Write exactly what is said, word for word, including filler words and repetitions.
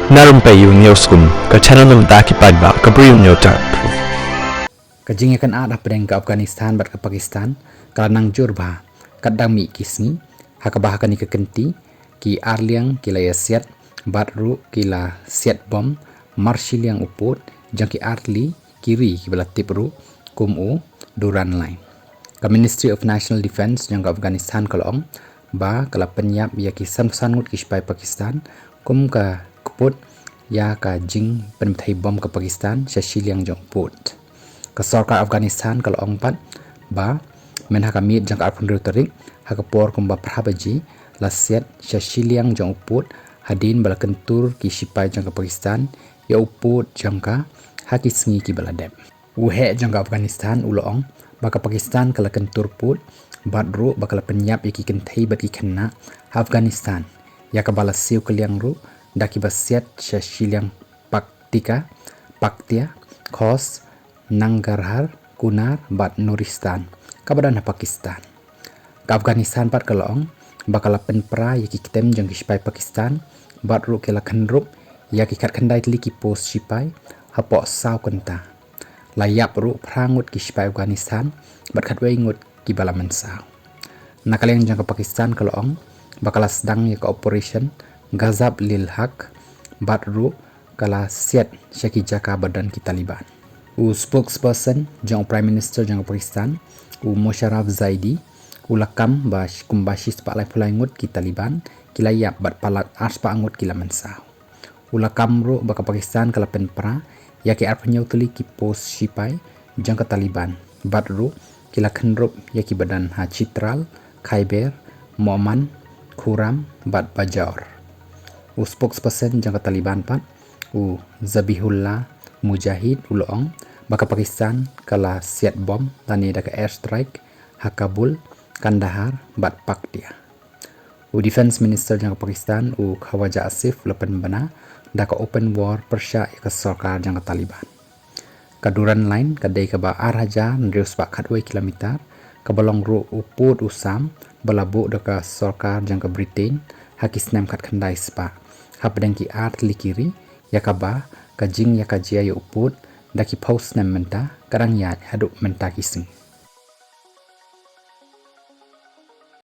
Na Rympei U News Kum, ka channel na bynta ki paidbah ka Bri U News Tap. Ka jingïakynad hapdeng ka Afghanistan bad ka Pakistan ka la nang jur bha katba dang mih ki sngi, ha kaba ha kane ka kynti ki ar liang ki la ïasiat bad ruh ki la siat bom mar shiliang u pud jong ki artylli ki ri kiba la tip ruh kum u Durand Line. Ka Ministry of National Defence jong ka Afghanistan ka la ong ba ka la pynïap ïa ki sanphew san ngut ki shipai Pakistan kum ka kput ïa ka jingpynbthei bom ka Pakistan sha shiliang jong u pud. Ka sorkar Afghanistan ka la ong pat ba mynha ka miet jong ka arphew hynriew tarik, ha ka por kumba phra baje, la siat sha shiliang jong u pud hadien ba la kyntur ki shipai jong ka Pakistan ïa u pud jong ka ha ki sngi kiba la dep. U heh jong ka Afghanistan u la ong ba ka Pakistan ka la kyntur pud bad ruh ba ka la pynïap ïa ki kynthei bad ki khynnah ha Afghanistan, ïa kaba la siew kylliang ruh da kiba siat sha shiliang Paktika, Paktia, Khost, Nangarhar, Kunar bad Nuristan kaba don ha Pakistan. Ka Afghanistan pat ka la ong ba ka la pynpra ïa ki ktem jong ki shipai Pakistan bad ruh ki la khynrup ïa ki khatkhyndai tylli ki post shipai hapoh saw kynta. La ïap ruh phra ngut ki shipai Afghanistan bad khatwei ngut kiba la mynsaw. Na ka liang jong ka Pakistan ka la ong ba ka la sdang ïa ka Operation Ghazab-ul-Haq bad ruh ka la siat sha ki jaka ba don ki Taliban. U spokesperson jong u Prime Minister jong ka Pakistan, u Musharraf Zaidi, u la kam ba sh-, kumba shispah laiphew lai ngut ki Taliban ki la ïap bad palat arspah ngut ki la mynsaw. U la kam ruh ba ka Pakistan ka la pynpra ïa ki arphew hynñiew tylli ki post shipai jong ka Taliban bad ruh ki la khynrup ïa kiba don ha Chitral, Khyber, Moman, Khurram bad Bajaur. U spokesperson jong ka Taliban pat, u Zabihullah Mujahid, u la ong ba ka Pakistan ka la siat bom lane da ka airstrike ha Kabul, Kandahar bad Paktia. U Defence Minister jong ka Pakistan, u Khawaja Asif, u la pynbna da ka open war pyrshah ïa ka sorkar jong ka Taliban. Ka Durand Line ka dei kaba ar hajar hynriew spah khatwei kilometer, kaba long ruh u pud u sam ba la buh da ka sorkar jong ka Britain ha ki snem khatkhyndai spah hapdeng ki artylli ki ri, ïa kaba ka jingïakajia ïa u pud da ki phew snem mynta ka dang ïaid haduh mynta ki sngi.